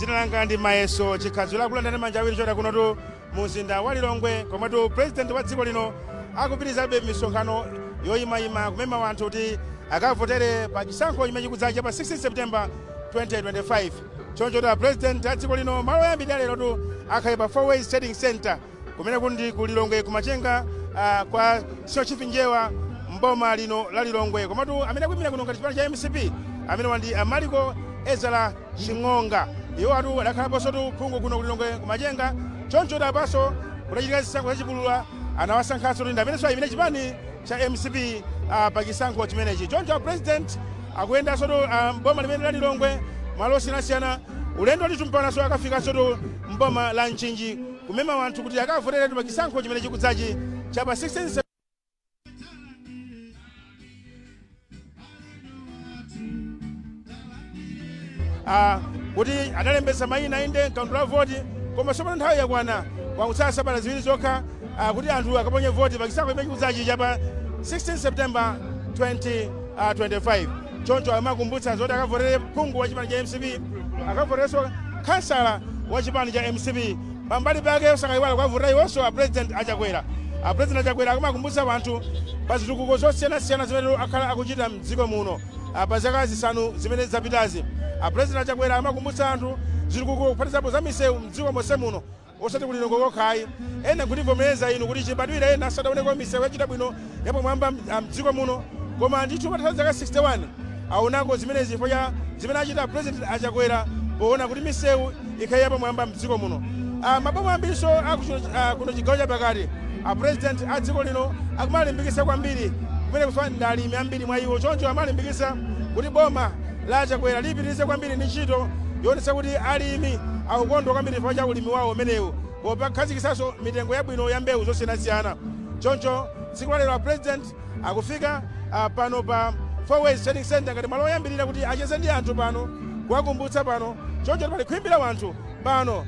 Dzina langa ndi Mayeso Chikhadzula, kulandani manja awiri chota kunotu mu mzinda wa Lilongwe, komwetu President wa dziko lino akupitirizabe misonkhano yoyimayima kumema wanthu kuti akavotere pa chisankho chimene chikudzacha pa 16 September 2025. Choncho ta President a dziko lino, malo oyambirira lerotu akhale pa Four Ways Trading Center, kumene kundi ku Lilongwe Kumachenga, kwa Senior Chief Njewa mboma lino la Lilongwe. Komatu amene akuyimira kuno ngati chipani cha MCP amene wandi Amaliko Ezara Ching'onga, iwo atu adakhalaponso tu phungu kuno ku Lilongwe Kumachenga. Choncho dapaso kudachitika zisankho zachipulula, anawasankhanso kuti ndi amenenso ayimire chipani cha MCP pa chisankho chimenechi. Choncho a President akuyendanso tu mboma limene la Lilongwe malo osiyanasiyana, ulendo ndithu mpanaso akafikanso tu mboma la Mchinji kumema wanthu kuti akavoteretu pa chisankho chimene chikudzachi cha pa 16. Kuti adalembetsa mayina inde mkaundula la voti, koma tsopano nthawi yakwana, kwangotsala sabata 2 zokha kuti anthu akaponye voti pa chisankho chimene chikudzachi cha pa 16 September 2025. Choncho amakumbutsa zoti akavotere phungu wa chipani cha MCP, akavoterenso khansala wa chipani cha MCP, pambali pake osakayiwala kukavotera iwonso a President Achakwera. A President Achakwera akumakumbutsa anthu pa zitukuko zosiyanasiyana zimene akhala akuchita mdziko muno pa zaka 5 zimene zapitazi. A President Achakwera amakumbutsa anthu zitukuko kuphatizapo za misewu mdziko monse muno, osati kulilongwe kokhayi. Ena kutivomereza inu kuti chibadwire ena asadaoneko misewu yachita bwino yapamwamba mdziko muno, koma ndithu patatha zaka 61 aonako zimenezi chifukwa cha zimene achita President Achakwera poona kuti misewu ikhale yapamwamba mdziko muno. Maboma ambirinso kuno chigawo chapakati, a President a dziko lino akumalimbikitsa kwambiri kumene kufa ndi alimi ambiri mwa iwo. Choncho amalimbikitsa kuti boma la Achakwera lipitirize kwambiri ndi ntchito yoonetsa kuti alimi akukondwa kwambiri chifukwa cha ulimi wawo umenewu, pokhazikitsanso mitengo yabwino ya mbewu zosiyanasiyana. Choncho tsiku la lero a President akufika pano pa Four Ways Trading Center ngati malo oyambirira kuti acheze ndi anthu pano, kuwakumbutsa pano. Choncho pali khwimbi la wanthu pano.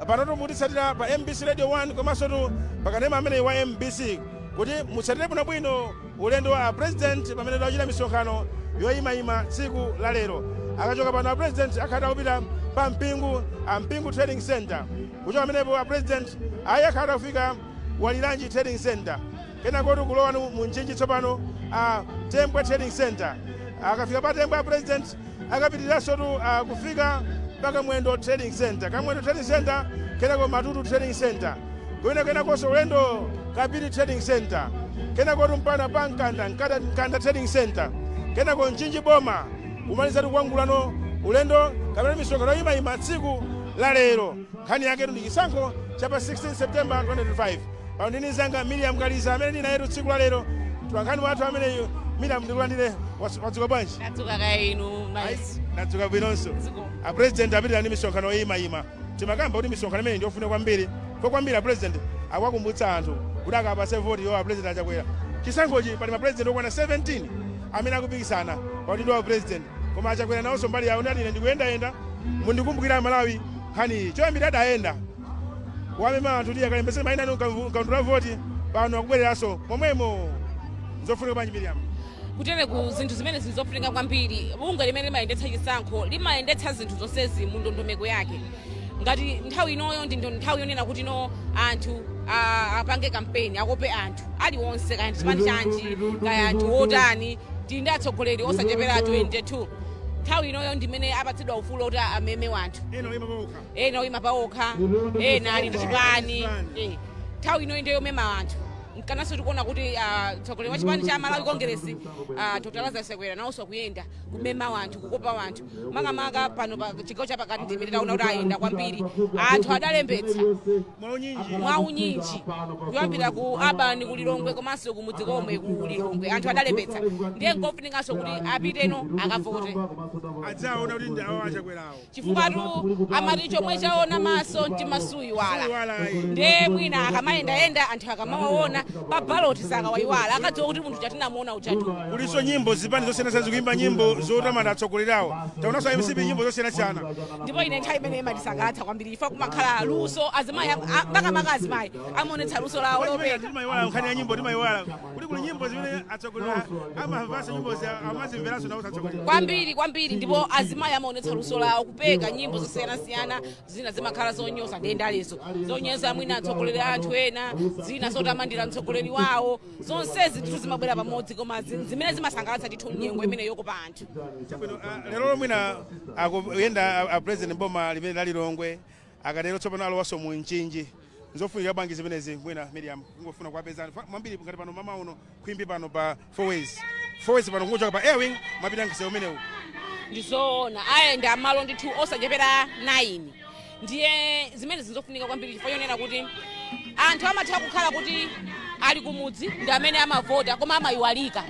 Panotu mutitsatira pa MBC Radio 1 komanso tu pakanema ameneyi wa MBC kuti mutsatire bwinobwino ulendo wa President pamene tachita misonkhano yoyimayima tsiku la lero. Akachoka pano, a President akhala akupita pa Mpingu, a Mpingu Trading Center. Kuchoka pamenepo, a President ayi akhala akufika Waliranji Trading Center, kenako kulowa mu Mchinji tsopano, a Tembwe Trading Center. Akafika pa Tembwe, a President akapitiriranso tu kufika pa Kamwendo Trading Center, Kamwendo Trading Center, kenako Matutu Trading Center, kumene kenakonso ulendo Kapiri Trading Center, kenako tumpana pa Mkanda, Mkanda Trading Center, kenako Mchinji boma, kumalizatu kuwangulano ulendo kapena misonkhano yoyimayima tsiku la lero. Nkhani yake ndi chisankho cha pa 16 September 2025. Pano ndini zanga Miriam Kaliza amene ndinayetu tsiku la lero, tolankhani wathu ameneyu. Miriam, ndikulandire. Wadzuka bwanji? Ndadzuka kaya inu, Mayeso? Ndadzuka bwinonso. Dziko. A President apitira ndi misonkhano yoyimayima. Timakamba kuti misonkhano imene ndiyofuna kwambiri ko kwambiri. A President akuwakumbutsa anthu kuti akapase voti yo a President Achakwera. Chisankhochi pali ma president okwana 17 amene akupikisana pa udindo wa president, koma Achakwera nawonso mbali yawo ndati ine ndikuyendayenda, mundikumbukira Malawi. Nkhani iyi choyambira adayenda kuwamema anthu kuti akalembetse mayina anu mkaundula voti, pano akubwereranso momwemo. Zofunika bwanji, Miriam? Kutere ku zinthu zimene zili zofunika kwambiri, bungwe limene limayendetsa chisankho limayendetsa zinthu zonsezi mu ndondomeko yake. Ngati nthawi inoyo ndi nthawi yonena kuti no anthu apange kampeni, akope anthu aliwonse, kaya ndi chipani chanji, kaya anthu otani, tili ndi atsogoleri osachepera 22. Nthawi inoyo ndimene apatsidwa ufulu kuti ameme wanthu. Ena oyima pawokha. Ena oyima pawokha, ena ali ndi chipani. Nthawi inoyo ndiyo yomema anthu. Nkananso tikuona kuti mtsogoleri wa chipani cha Malawi Congress, Dr Lazarus Chakwera, nawonso akuyenda kumema wanthu, kukopa wanthu, makamaka pano pa chigawo chapakati ndimene taona kuti ayenda kwambiri. Anthu adalembetsa mwaunyinji. Mwaunyinji, kuyambira ku urban ku Lilongwe komanso kumudzi komwe ku Lilongwe, anthu adalembetsa. Ndiye nkofunikanso kuti apiteno akavote. Adzaona kuti ndi awo Achakwerawo. Chifukwa tu amati chomwe chaona maso mtima suyiwala. Suyiwala ayi. Ndiye mwina akamayendayenda, anthu akamawaona. pa ballot sakawayiwala, akadziwa kuti munthu chatinamuona uchatu. Kulinso nyimbo, zipani zosiyanasiyana zikuimba nyimbo zotamanda atsogoleri awo. Taonanso MCP nyimbo zosiyanasiyana. Ndipo ine nthawi imene imatisangalatsa kwambiri ifa kumakhala luso, azimayi, makamaka azimayi amaonetsa luso lawo lopeka. Timayiwala nkhani ya nyimbo, timayiwala kuti kuli nyimbo zimene atsogoleri amamvanso, nyimbo amazimveranso nawo atsogoleri. Kwambiri, kwambiri. Ndipo azimayi amaonetsa luso lawo kupeka nyimbo zosiyanasiyana. Zina zimakhala zonyoza ndendalezo, zonyoza mwina atsogoleri a anthu ena, zina zotamandira mtsogoleri wawo. Zonsezi ndithu zimabwera pamodzi, koma zimene zimasangalatsa ndithu mnyengo imene yokopa anthu. Chabwino, lero mwina akuyenda a president boma limene la Lilongwe, akatero tsopano alowanso mu Mchinji. Nzofunika bwanji zimenezi? Mwina Miriam, kungofuna kuwapezani mwambiri ngati pano mama uno khwimbi pano pa Four Ways, Four Ways pano, kungochoka pa Airwing mapita msewu umenewu. Ndizoona, ayenda amalo ndithu osachepera 9. Ndiye zimene zinzofunika kwambiri chifukwa chonena kuti anthu amatha kukhala kuti ali kumudzi ndi amene amavota koma amayiwalika.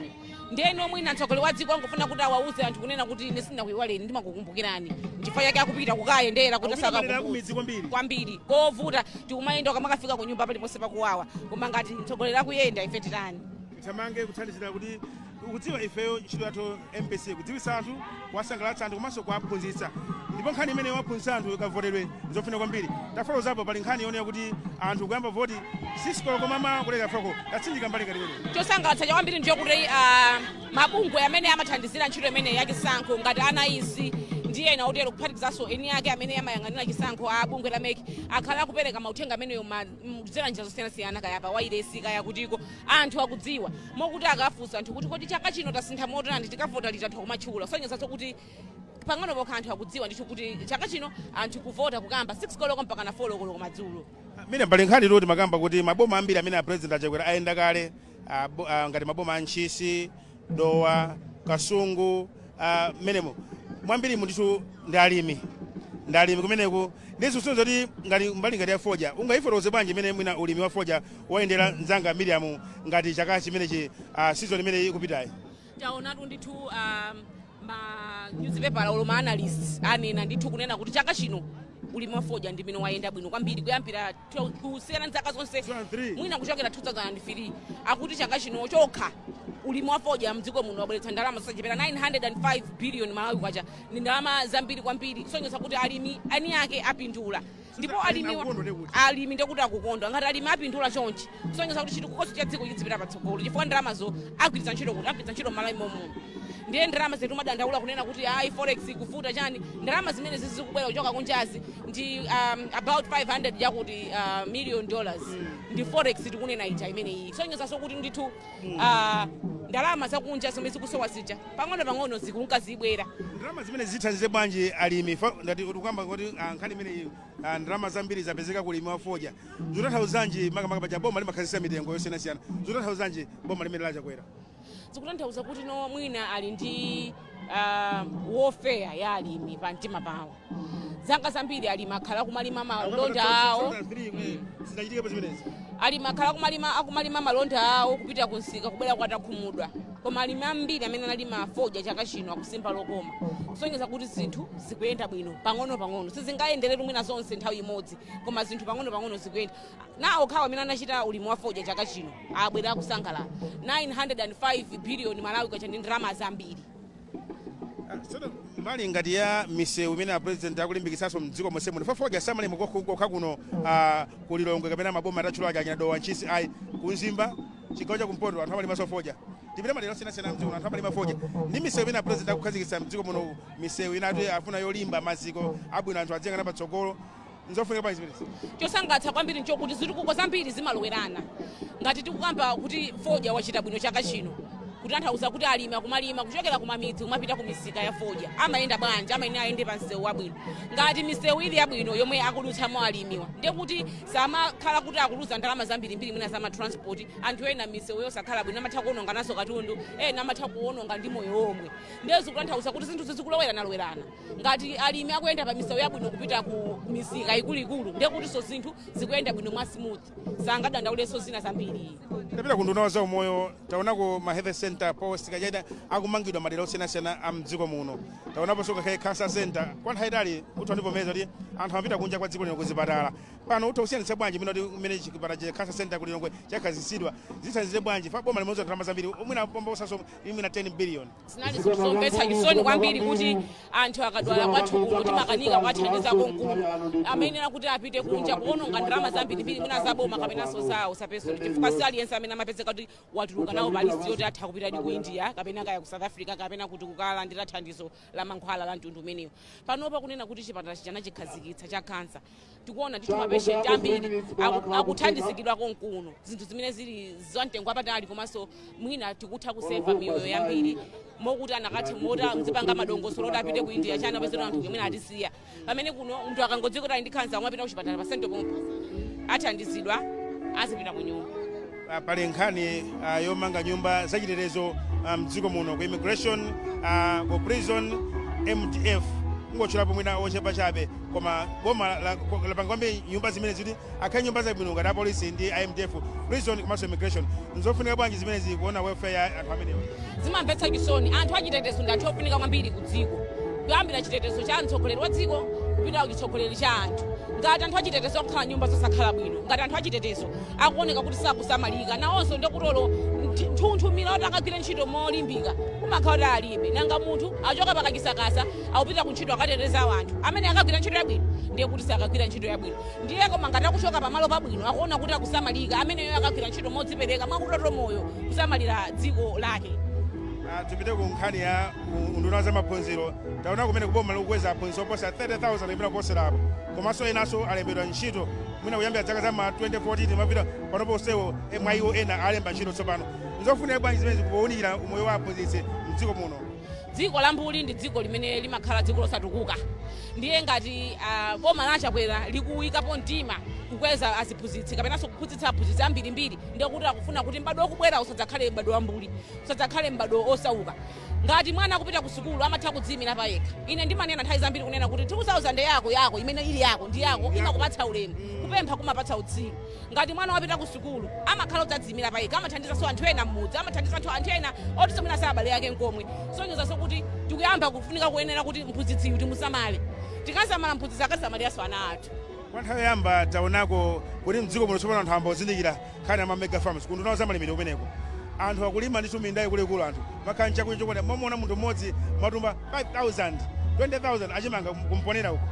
Ndiye mwina mtsogoleri wa dziko angofuna kuti awauze anthu kunena kuti ine sindinakuyiwaleni, ndimakukumbukirani. Chifukwa chake akupita kukayendera kuti Akupita madera asakakumbutse. akumidzi kwambiri. Kwambiri, kovuta tikumayenda, ukamakafika ku nyumba paliponse pakuwawa. Koma ngati mtsogoleri akuyenda, ife titani? Titamange kuthandizira kuti ukudziwa ifeyo ntchito yathu MBC kudziwitsa anthu, kuwasangalatsa anthu komanso kuwaphunzitsa. Ndipo nkhani imene waphunzitsa anthu ikavotedwe nzofuna kwambiri. Tafotokozapo, pali nkhani yonena kuti anthu kuyamba voti 6 koloko mama kuleka foko. Tatsindika mbali ngati imene. Chosangalatsa kwambiri ndichokuti mabungwe amene amathandizira ntchito imene yachisankho ngati a NICE ndi ena otero, kuphatikizanso eni ake amene amayang'anira chisankho a bungwe la MEC, akhala akupereka mauthenga ameneyo kudzera njira zosiyanasiyana, kaya pa wailesi, kaya kutiko. Anthu akudziwa mokuti akafunsa anthu kuti kodi chaka chino tasintha motani, tikavota liti, anthu akumatchula, kusonyezanso kuti pang'ono pokha anthu akudziwa ndithu kuti chaka chino anthu kuvota kukamba 6 koloko mpaka na 4 koloko madzulo. Mene pali nkhani loti makamba kuti maboma ambiri amene a president aChakwera ayenda kale, ngati maboma a Ntchisi, Dowa, Kasungu, menemo mwambiri ndithu ndi alimi, ndi alimi kumeneku. Ndizo kuti ngati mbali ngati ya fodya, ungayifotokoze bwanji imene mwina ulimi wa fodya wayendera, mzanga Miriam, ngati chaka chimenechi, season imene ikupitayi? Taonatu ndithu, ma newspaper olo ma analysts anena ndithu kunena kuti chaka chino ulimi wa fodya ndi mene wayenda bwino kwambiri kuyambira kusiyana ndi zaka zonse. 2003. Mwina kuchokera 2003. Akuti chaka chino chokha ulimi wa fodya mdziko muno wabweretsa ndalama zosachepera 905 billion Malawi kwacha. Ndi ndalama zambiri kwambiri, kusonyeza kuti alimi ani ake apindula. Ndipo alimi alimi akukondwa ndekuti. Alimi ndekuti akukondwa. Ngati alimi apindula chonchi, kusonyeza kuti chitukukoso cha dziko chizipita patsogolo, chifukwa ndalamazo agwiritsa ntchito kuti agwiritsa ntchito m'Malawi momuno. Ndiye ndalama zetu madandaula kunena kuti ayi, forex ikuvuta chani, ndalama zimene zizikubwera kuchoka kunjazi ndi about 500 yakuti million dollars, ndi forex tikunena ija imeneyi. Kusonyezanso kuti ndithu ndalama zakunja zomwe zikusowa zija pang'ono pang'ono zikunka zibwera. Ndalama zimene zithandize bwanji alimi? Ngati tikuyamba kuti nkhani imeneyi, ndalama zambiri zapezeka kulimi wa fodya, zikutanthauzanji? Makamaka paja boma limakhazikitsa mitengo yosiyanasiyana, zikutanthauzanji boma limene laChakwera? Zikutanthauza kuti no, mwina ali ndi welfare ya alimi pa mtima pawo. Zaka zambiri alimi akhala kumalima malonda awo. Zinachitikepo zimenezi. Alimi akhala kumalima, akumalima malonda awo, kupita kunsika, kubwera kwatakhumudwa. Koma alimi ambiri amene analima fodya chaka chino akusimba lokoma, kusonyeza kuti zinthu zikuyenda bwino pang'ono pang'ono. Sizingayenderetu mwina zonse nthawi imodzi, koma zinthu pang'ono pang'ono zikuyenda. Nawo khawa amene anachita ulimi wa fodya chaka chino abwera akusangalala. 905 billion Malawi kwacha ndi ndalama zambiri. Tsono mbali ngati ya misewu imene a president akulimbikitsanso mdziko monse muno, fodya samalima kokha kuno ku Lilongwe kapena maboma atatchula aja, achina Dowa, Ntchisi, ayi. Kumzimba, chigawo chakumpoto, anthu amalimanso fodya. Tipite madera osiyanasiyana mdziko muno, anthu amalima fodya. Ndi misewu imene a president akukhazikitsa mdziko muno, misewu inati afuna yolimba, maziko abwino, anthu adziyang'ana patsogolo, nzofunika bwanji zimenezi? Chosangalatsa kwambiri nchokuti zitukuko zambiri zimalowerana. Ngati tikukamba kuti fodya wachita bwino chaka chino, kutanthauza kuti alimi akumalima kuchokera kumamidzi kumapita ku misika ya fodya, amayenda bwanji? Amayenera ayende pa msewu wabwino. Ngati misewu ili yabwino yomwe akudutsamo alimiwa, ndiye kuti samakhala kuti akuluza ndalama zambirimbiri mwina za matransport. Anthu ena misewu yosakhala bwino amatha kuwononga naso katundu, ena amatha kuwononga ndi moyo omwe. Ndiye zikutanthauza kuti zinthu zizikulowerana-lowerana. Ngati alimi akuyenda pa misewu yabwino kupita ku misika ikuluikulu, ndiye kutinso zinthu zikuyenda bwino mwa smooth, sangadandaulenso zina zambiri. Tapita ku nduna wa zaumoyo, taonako ma health center. center post kachita akumangidwa madera osiyanasiyana a mdziko muno. Taonaponso ngakhale cancer center. Kwa nthawi itali, utha ndivomeza kuti anthu amapita kunja kwa dziko lino kuzipatala. Pano utha kusiyanitsa bwanji mene kuti kumene chipatala cha cancer center ku Lilongwe chakhazikitsidwa, zithandizire bwanji fa boma limodzi ndalama zambiri, mwina pombosaso imwina 10 billion? Zinali zinthu zomvetsa chisoni kwambiri kuti anthu akadwala kwathu kuno timakanika kuwathandiza konkuno, amayenera kuti apite kunja, kuononga ndalama zambirimbiri, mwina zaboma kapenanso zawo zapesoni, chifukwa si aliyense amene amapezeka kuti watuluka nawo pa list yoti atha kupita ku India kapena kaya ku South Africa kapena kuti kukalandira thandizo la mankhwala la mtundu umenewo. Panopa kunena kuti chipatala chija anachikhazikitsa cha kansa, tikuona ndithu mapeshenti ambiri akuthandizikidwa konkuno, zinthu zimene zili zamtengo wapatali, komanso mwina tikutha kuseva miyoyo yambiri, mokuti anakathe mota mzipanga madongosolo oti apite ku India chana pezero anthu mwina atisiya. Pamene kuno munthu akangodziwa kuti ali ndi khansa, amapita kuchipatala pa centre pompo, athandizidwa, azipita ku nyumba. Pali nkhani yomanga nyumba zachitetezo mdziko muno, ku immigration, ku prison, MDF, kungotchulapo mwina ochepa chabe, koma boma lapanga kwambiri nyumba zimene ziti akhale nyumba zabwino ngati apolisi ndi MDF, prison komanso immigration. Nzofunika bwanji zimenezi kuona welfare ya anthu amenewa? Zimamvetsa chisoni. Anthu achitetezo ndi anthu ofunika kwambiri ku dziko, kuyambira chitetezo cha mtsogoleri wa dziko kupita ku chitsogoleri cha anthu. Ngati anthu achitetezo akukhala nyumba zosakhala bwino, ngati anthu achitetezo akuoneka kuti sakusamalika, nawonso ndekutolo nthunthumira oti akagwire ntchito molimbika kumakhala kuti alibe. Nanga munthu achoka pakachisakasa akupita ku ntchito akateteza anthu amene akagwira ntchito yabwino? Ndiye kuti sakagwira ntchito yabwino. Ndiye koma ngati akuchoka pamalo pabwino, akuona kuti akusamalika, ameneyo akagwira ntchito modzipereka, mwakutoto moyo, kusamalira dziko lake. Tipite ku nkhani ya unduna za maphunziro. Taona kumene kuboma likukweza aphunzitsi oposa 30,000 kapena kuposerapo, komanso enanso alembedwa ntchito mwina kuyambira zaka za ma 2014 mapita panopo onsewo mwa iwo ena alemba ntchito tsopano. Nzofunika bwanji zimene zikuwunikira umoyo wa aphunzitsi mdziko muno? Dziko la mbuli ndi dziko limene limakhala dziko losatukuka. Ndiye ngati boma la Chakwera likuyikapo mtima kukweza aziphunzitsi kapenanso kuphunzitsa aphunzitsi ambirimbiri, ndiye kuti akufuna kuti m'bado wokubwera usadzakhale m'bado wa mbuli, usadzakhale m'bado osauka. Ngati mwana akupita ku sukulu, amatha kudziyimira pa yekha. Ine ndimanena nthawi zambiri kunena kuti 2000 yako yako imene ili yako ndi yako, imakupatsa ulemu, kupempha kumapatsa utsiru. Ngati mwana wapita ku sukulu, amakhala udzadziyimira pa yekha, amathandizanso anthu ena m'mudzi, amathandiza anthu ena oti mwina sa abale ake nkomwe. Sonyezanso kuti tikuyamba kufunika kuyenera kuti mphunzitsiyu timusamale. Tikasamala mphunzitsi, akasamaliranso ana athu. Kwa nthawi yoyamba taonako kuti mdziko muno tsopano anthu ambozindikira nkhani ya ma mega farms. Kunduna za malimidwe kumeneko anthu akulima ndithu minda ikuluikulu, anthu makhala nchakudya chokwana. Momona munthu mmodzi matumba 5000, 20,000 achimanga kumponera uko.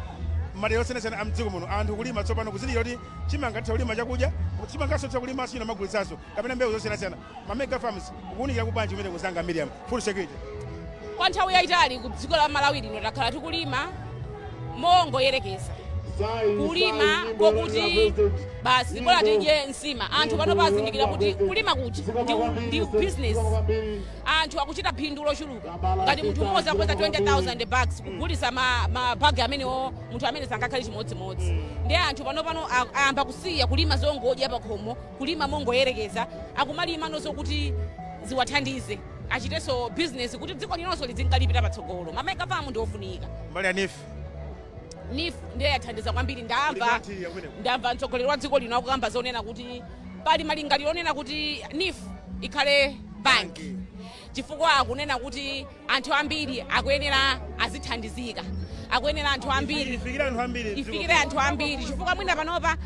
Madera osiyanasiyana a mdziko muno anthu kulima tsopano, kuzindikira kuti chimanga titha kulima chakudya, chimanganso titha kulima sino magulitsanso kapena mbewu zosiyanasiyana. Ma mega farms ukuwunikira kubwanji kumene kuzanga Miriam, food security? Kwa nthawi yayitali ku dziko la Malawi lino takhala tikulima mongoyerekeza, kulima kokuti basi bola tidye nsima. Anthu pano pazindikira kuti kulima kuja ndi business, anthu akuchita phindu lochuluka. Ngati munthu mmodzi akweza 20,000 bags kugulisa mabagi amenewo, munthu amene sangakhale chimodzimodzi. Ndiye anthu pano pano ayamba kusiya kulima zongodya pakhomo, kulima mongoyerekeza, akumalima nozokuti ziwathandize achitenso business kuti dziko linonso lidzinkalipita patsogolo. Ma mega farm ndi ofunika. Mbali ya NEEF? NEEF ndiye yathandiza kwambiri. Ndamva Kulikanthi kumeneko. Ndamva mtsogoleri wa dziko lino akukamba zonena kuti pali malingaliro onena kuti NEEF ikhale banki, chifukwa akunena kuti anthu ambiri akuyenera azithandizika, akuyenera anthu ambiri ifikire anthu ambiri. Ifikire anthu ambiri, chifukwa mwina panopa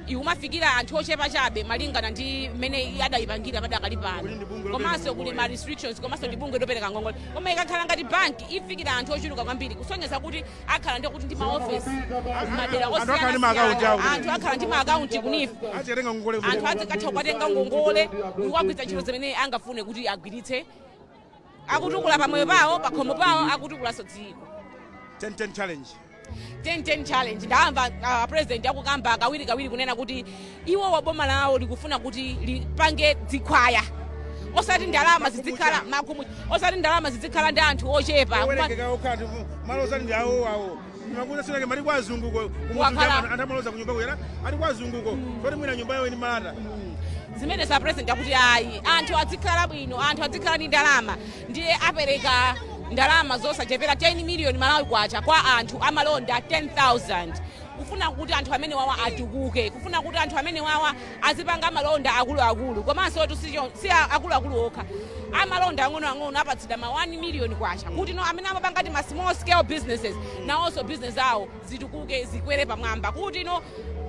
ikumafikira anthu ochepa chabe malingana ndi mmene adayipangira padakali pano. Kuti ndi bungwe Komanso lopereka kuli ngongole. ma restrictions, komanso ndi bungwe lopereka ngongole, koma ikakhala ngati banki ifikira anthu ochuluka kwambiri, kusonyeza kuti akhala ndi kuti ndi maofesi madera Anthu akhala ndi maakaunti awo. osiyanasiyana, anthu akhala ndi maakaunti ku NEEF. Azikatenga ngongole. Anthu azikatha kukatenga ngongole kuwagwiritsa ntchito zimene angafune kuti agwiritse, akutukula pamoyo pawo, pakhomo pawo, akutukulanso dziko. 10-10 challenge. 10-10 challenge, ndamva president akukamba kawiri kawiri kunena kuti iwo wa boma lawo likufuna kuti lipange dzikhwaya, osati ndalama zizikhala makumu, osati ndalama zizikhala ndi anthu ochepa. Owerengeka okha, anthu maloza ndi awo awo. Makuza sinake mali kwa azunguko. Anthu amaloza kunyumba kuyera ali kwa azunguko, foti mwina nyumba yawo ni malata. Zimene za president akuti ayi, anthu azikhala bwino, anthu azikhala ndi ndalama. Ndiye apereka ndalama zosachepera 10 million Malawi kwacha kwa anthu amalonda 10,000. Kufuna kuti anthu amene wawa atukuke, kufuna kuti anthu amene wawa azipanga malonda akuluakulu. Komanso tu si akuluakulu okha, amalonda ang'onoang'ono apatsidwa ma 1 million kwacha kuti no amene amapanga ti ma small scale businesses nawonso business awo zitukuke, zikwere pamwamba, kuti no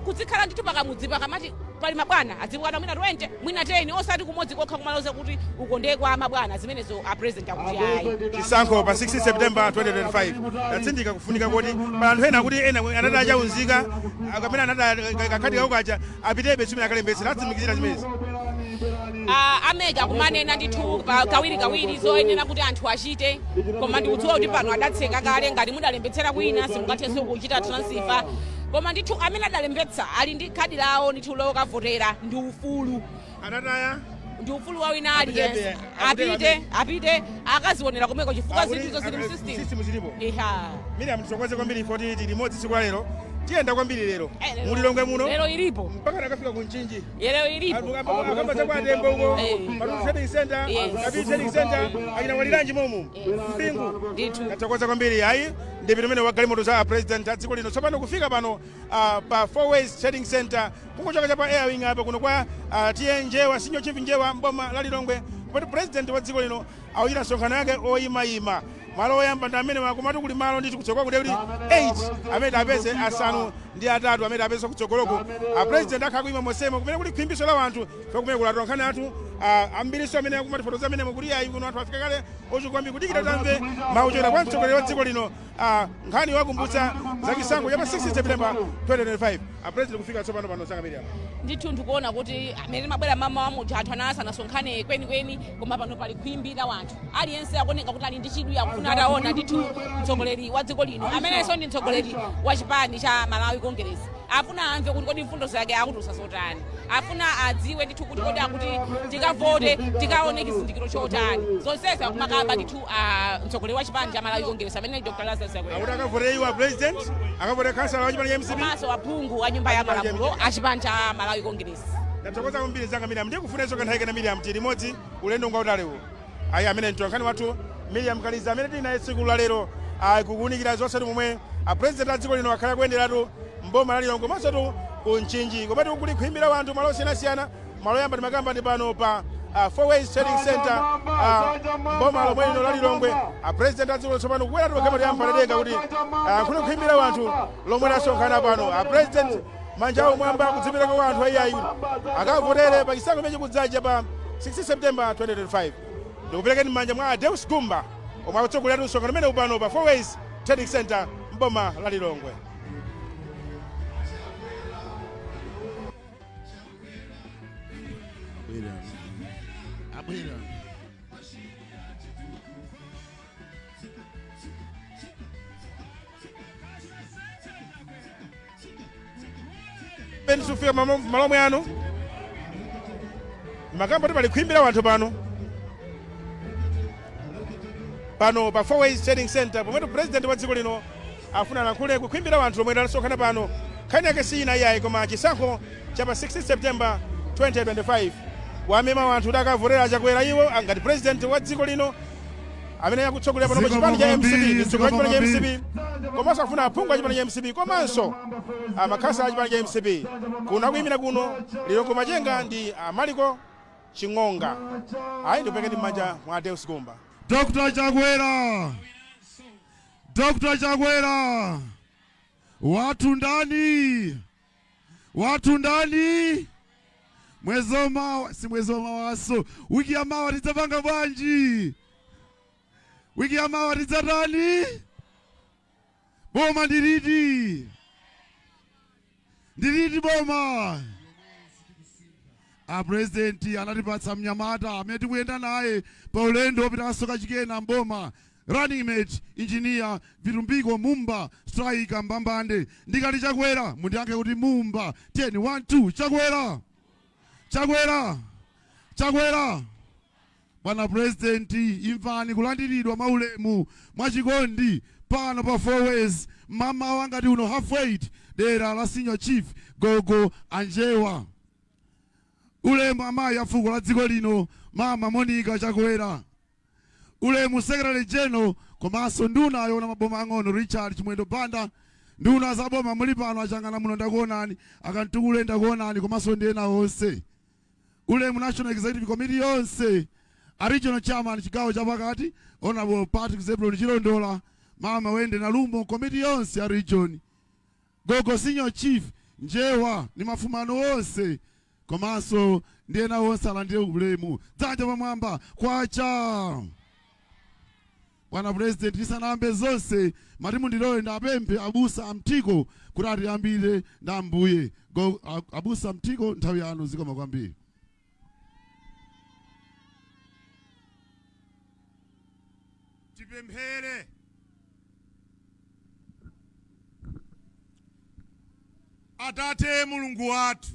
kuzikhala ndithu pakamudzi pakamati pali mabwana adzibwana mwina 20, mwina 10, osati kumodzi kokha kumaloza kuti ukondekwa mabwana. Zimenezo a President akuti ayi. Chisankho pa 16 September 2025, tatsindika kufunika kuti pa anthu ena kuti ena anati achaunzika kapena anati kakhadi kako kacha apitebe simene akalembetsera, atsimikizira zimenezi. A MEC akumanena ndithu kawiri kawiri zoyenera kuti anthu achite, koma ndikudziwa kuti pano adatseka kale. Ngati mudalembetsera kwina, simungathenso kuchita transfer, koma ndithu amene adalembetsa ali ndi khadi lawo ndithu lokavotera, ndi ufulu. Atataya. Ndi ufulu wa wina aliyense. Apite, apite akazionera komweko, chifukwa zinthuzo zili m'system. System zilipo. Iha. Miriam, tithokoze kwambiri poti tili limodzi tsiku la lero. Tiyenda kwambiri lero Eh, mulilongwe muno. Lero ilipo. Mpaka nakafika ku Mchinji. Lero ilipo. Akamba za kwa Atembo uko, Patulu Trading Center, Kapiri Trading Center, achina Waliranji momu Mpingu. Ndithu. Tathokoza kwambiri. Ayi, ndi pamene wa galimoto za President a dziko lino tsopano kufika pano pa Four Ways Trading Center, kungochoka cha pa Airwing apa kuno kwa T/A Njewa, Senior Chief Njewa, mboma la Lilongwe, kupati President wa dziko lino awuchita msonkhano yake oyimayima. Malo oyamba ndi amene wakomatu kuli malo ndithu kutsogolo kuti 8 amene apeze, asanu ndi atatu amene apeze kutsogoloko. A President akhala kuyima mosemo kumene kuli khwimbiso la wanthu fe kumene kuli atolankhani athu ambiriso amene akumatifotokoza amenemo kuti ayi, kuno anthu afika kale ochuluka kwambiri kudikira tamve mawu kwa mtsogoleri wa dziko lino, nkhani wakumbutsa za chisankho cha pa 6 September 2025. A President kufika tsopano pano sanga Miriam. Ndithu, ndikuona kuti amene mabwera mama wa muja anthu anali asanasonkhane kwenikweni, koma pano pali khwimbi la wanthu. Aliyense akuoneka kuti ali ndi chidwi, akufuna ataona ndithu mtsogoleri wa dziko lino, amenenso ndi mtsogoleri wa chipani cha Malawi Congress. Afuna amve kuti kodi mfundo zake akutulutsa zotani, afuna adziwe ndithu kuti kodi akuti tikavote tikaone chizindikiro chotani. Zonsezi akumakamba ndithu mtsogoleri wa chipani cha Malawi Congress amene ndi Dr Lazarus Chakwera. Akuti akavotere iwo a President, akavotere khansala wa chipani cha MCP. Komanso aphungu a nyumba ya malamulo a chipani cha Malawi Congress. Ndathokoza kwambiri zanga Miriam. Ndikufunenso kanthawi kena Miriam, tili limodzi ulendo ngwautaliwu. Ayi, amene mtolankhani wathu Miriam Kaliza amene tili naye tsiku la lero, ayi, kukuwunikira zonse momwe a President a dziko lino akhala kuyenderatu mboma la Lilongwe komanso tu ku Mchinji, komatu kuli khwimbi la wanthu malo osiyanasiyana. Malo oyamba timakamba ndi pano pa Four Ways Trading Center, mboma lomwe lino la Lilongwe. A President a dziko lino tsopano kukwera tumagamati yampaledeka kuti kuli khwimbi la wanthu lomwe lasonkhana pano. A President manja awo mwamba kudzipereka kwa anthu ayiayi akavotere pa chisankho chimene chikudzacha pa 16 September 2025. Ndikuperekeni m'manja mwa Adeus Gumba omwe akutsogolera msonkhano umene upano pa Four Ways Trading Center mboma la Lilongwe. Abwera. Abwera. Sufika malo omwe ano makamba kuti pali khwimbi la wanthu pano pano pa Four Ways Trading Center, pomwetu President wa dziko lino afuna alankhule kukhwimbi la wanthu lomwe lasonkhana pano. Nkhani yake si ina iyayi koma chisankho cha pa 16 September 2025, wamema wanthu kuti akavotera Chakwera iwo ngati President wa dziko lino amene akutsogolera pano pa chipani cha MCP, ndi mtsogoleri wa chipani cha MCP, komanso afuna aphungu a chipani cha MCP komanso amakhansala a chipani cha MCP. Kuno akuyimira kuno Lilongwe Machenga ndi Amaliko Ching'onga. Ayi, ndikuperekeni m'manja mwa Deus Gumba. Dr. Chakwera, Dr. Chakwera, watu ndani, watu ndani, mwezi wamawa, si mwezi wamawaso, wiki ya mawa tidzapanga bwanji? Wiki ya mawa tidzatani? Boma ndiliti? Ndiliti boma? A President anatipatsa mnyamata amene tikuyenda naye pa ulendo wopita kasoka chikena mboma, running mate Engineer Vitumbiko Mumba, striker mbambande. Ndikati Chakwera, mundiyankhe kuti Mumba. 10, 1, 2, Chakwera, Chakwera, Chakwera! Bwana President, imvani kulandiridwa mwaulemu, mwachikondi pano pa Four Ways mamawa ngati uno, half 8, dera la Senior Chief Gogo Anjewa. Ulemu amayi a fuko la dziko lino, Mama Monica Chakwera. Ulemu Secretary General komanso nduna yoona maboma ang'ono, Richard Chimwendo Banda. Nduna zaboma muli pano, achangana muno ndakuonani, akantukule ndakuonani, komanso ndi ena onse. Ulemu National Executive Committee yonse, a regional chairman chigawo chapakati Honorable Patrick Zebulon Chilondola, mama Wende Nalumbo, komiti yonse ya region, gogo senior chief Njewa ni mafumano onse komanso ndi ena onse alandire ulemu. Dzanja pamwamba, kwacha! Bwana President, tisanayambe zonse, mati mundilole ndapemphe abusa amtiko kuti atiyambire ndi Ambuye. Abusa Mtiko, nthawi yanu. Zikoma kwambiri. Tipemphere. Atate Mulungu wathu,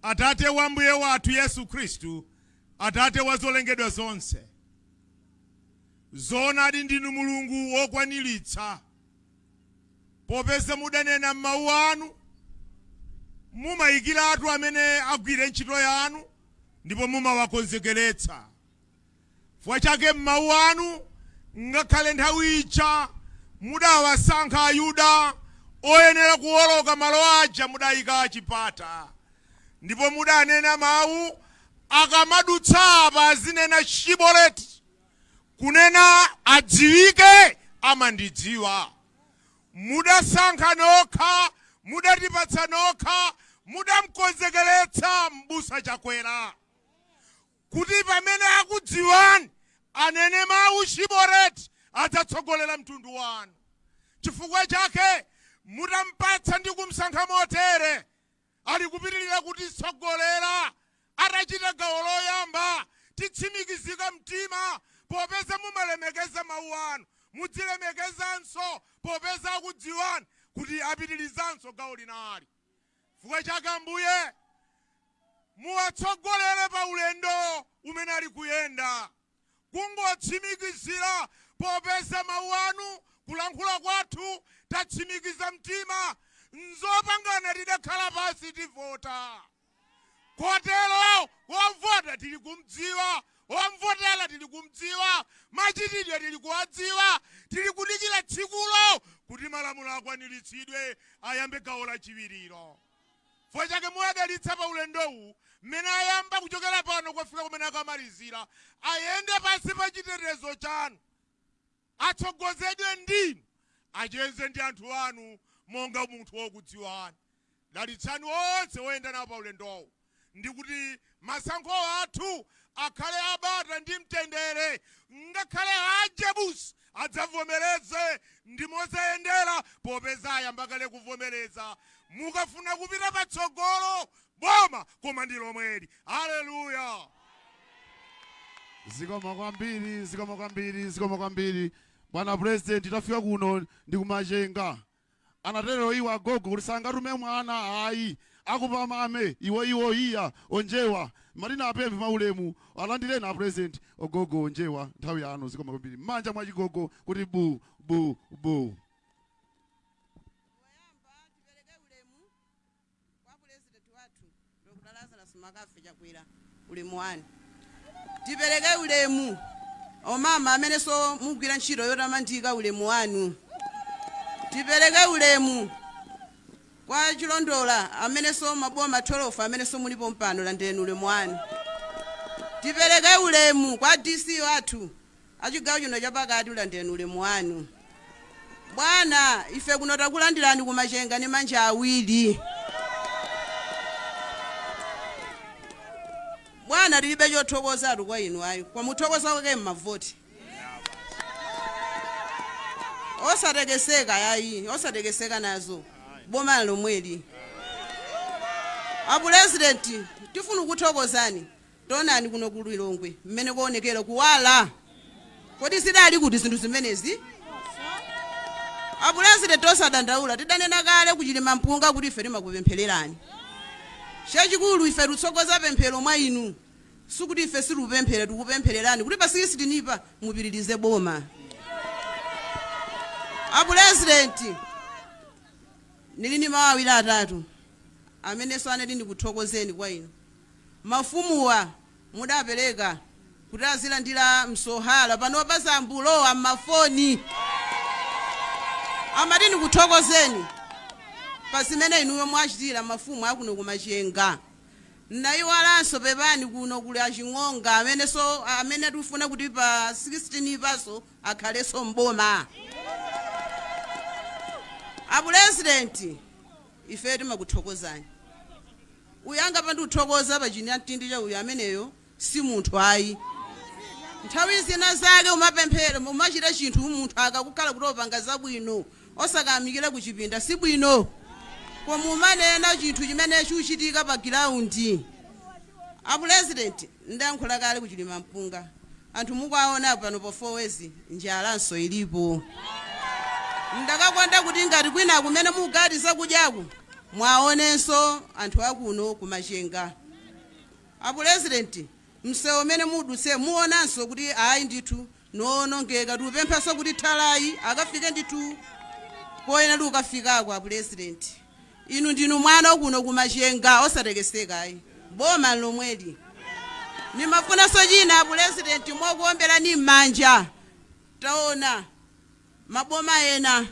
Atate wa Mbuye wathu Yesu Khristu, Atate wa zolengedwa zonse, zoonadi ndinu Mulungu wokwaniritsa, popeza mudanena m'mawu anu, mumayikiratu amene agwire ntchito yanu ndipo mumawakonzekeretsa. Chifukwa chake m'mawu anu, ngakhale nthawi ija mudawasankha Ayuda oyenera kuwoloka malo aja mudayika chipata, ndipo mudanena mawu, akamadutsa apa azinena Shiboleti, kunena adziwike amandidziwa. Mudasankha nokha, mudatipatsa nokha, mudamkonzekeretsa m'busa Chakwera kuti pamene akudziwani anene mawu Shiboleti, adzatsogolera mtundu wanu. Chifukwa chake mutampatsa ndi kumsankha motere, ali kupitirira kutitsogolera. Atachita gawo loyamba, titsimikizika mtima, popeza mumalemekeza mawu anu, mudzilemekezanso popeza akudziwani kuti apitirizanso gawo linali. Chifukwa chake Ambuye, muwatsogolere pa ulendo umene ali kuyenda, kungotsimikizira popeza mawu anu, kulankhula kwathu tatsimikiza mtima, nzopangana tidakhala pasi tivota. Kotero wovota tili kumdziwa, womvotera tili kumdziwa, machitidwe tili kuwadziwa, tili kudikira tsikulo kuti malamulo akwaniritsidwe, ayambe gawo lachiwiriro. Chifukwa chake muwadalitsa pa ulendowu, mmene ayamba kuchokera pano kukafika kumene akamalizira, ayende pansi pa chitetezo chanu, atsogozedwe ndinu, acheze ndi anthu anu monga munthu wokudziwani. Dalitsani onse oyenda nawo pa ulendowu, ndi kuti masankho athu akhale abata ndi mtendere, ngakhale Ajebusi adzavomereze ndi mozayendera, popeza ayamba kale kuvomereza. Mukafuna kupita patsogolo, boma koma ndi lomweli. Haleluya! Zikoma kwambiri, zikoma kwambiri, zikoma kwambiri, bwana President. Tafika kuno ndi kumachenga. Anatero iwo agogo kuti sangatume mwana ayi akupamame iwo iwo iya onjewa. Marina apemphe maulemu alandireni a President, ogogo onjewa. Nthawi yanu. Zikoma kwambiri. M'manja mwa chigogo kuti bu bu bu. Poyamba tipereke ulemu kwa Purezidenti wathu Dr. Lazarus McCarthy Chakwera, ulemu wanu. Tipereke ulemu omama amene so mugwira ntchito yotamandika, ulemu wanu. Tipereke ulemu kwa Chilondola amene so maboma 12 amene so mulipo mpano, landireni ulemu wanu. Tipereke ulemu kwa DC wathu achigawo chino chapakati, landireni ulemu wanu. Bwana, ife kuno takulandirani kumachenga ndi manja awiri. Bwana, tilibe chothokozatu kwa inu ayi, kwa muthokoza kwake mmavoti. Osatekeseka yayi, osatekeseka nazo, boma lomweli. Apurezidenti, tifuna kuthokozani. Tonani kuno ku Lilongwe mmene kuonekera kuwala. Kodi zidali kuti zinthu zimenezi? Apurezidenti, osadandaula, tidanena kale kuchilima mpunga kuti ife timakupemphererani. Chachikulu ife titsogoza pemphero mwa inu, sikuti ife sitikupemphera, tikupemphererani kuti pa 16 pa mupitirize boma. Apurezidenti, ndili ndi mawu awiri atatu amenenso anati ndikuthokozeni kwa inu. Mafumuwa mudapereka kuti azilandira msohala, panopa zambulowa mmafoni. Amati ndikuthokozeni pa zimene inuyo mwachitira mafumu akuno kumachenga. Nayiwalanso, pepani, kuno kuli aching'onga amene so amene tikufuna kuti pa 16 paso akhalenso mboma. Apurezidenti, ife timakuthokozani. Uyu angapanda kuthokoza pa chini mtindi cha uyu, ameneyo si munthu ayi. Nthawi zina zake umapemphera, umachita chinthu, munthu akakukhala kuti opanga zabwino, osakayamikira kuchipinda si bwino, koma umanena chinthu chimene chikuchitika pa ground. Apurezidenti, ndayankhula kale kuchilima mpunga, anthu mukuwaona pano pa Four Ways, njalanso ilipo. Ndakakonda kuti ngati kwina kumene mugati zakudyaku, mwaonenso anthu akuno kumachenga. Apurezidenti, msewu umene mudutse muonanso kuti ayi ndithu nowonongeka. Tikupemphanso kuti thalayi akafike ndithu poyenera ukafikako. Apurezidenti, inu ndinu mwana kuno kumachenga, osatekeseka ayi, boma lomweli. Nimafunanso china, apurezidenti, mokuomberani m'manja, taona maboma ena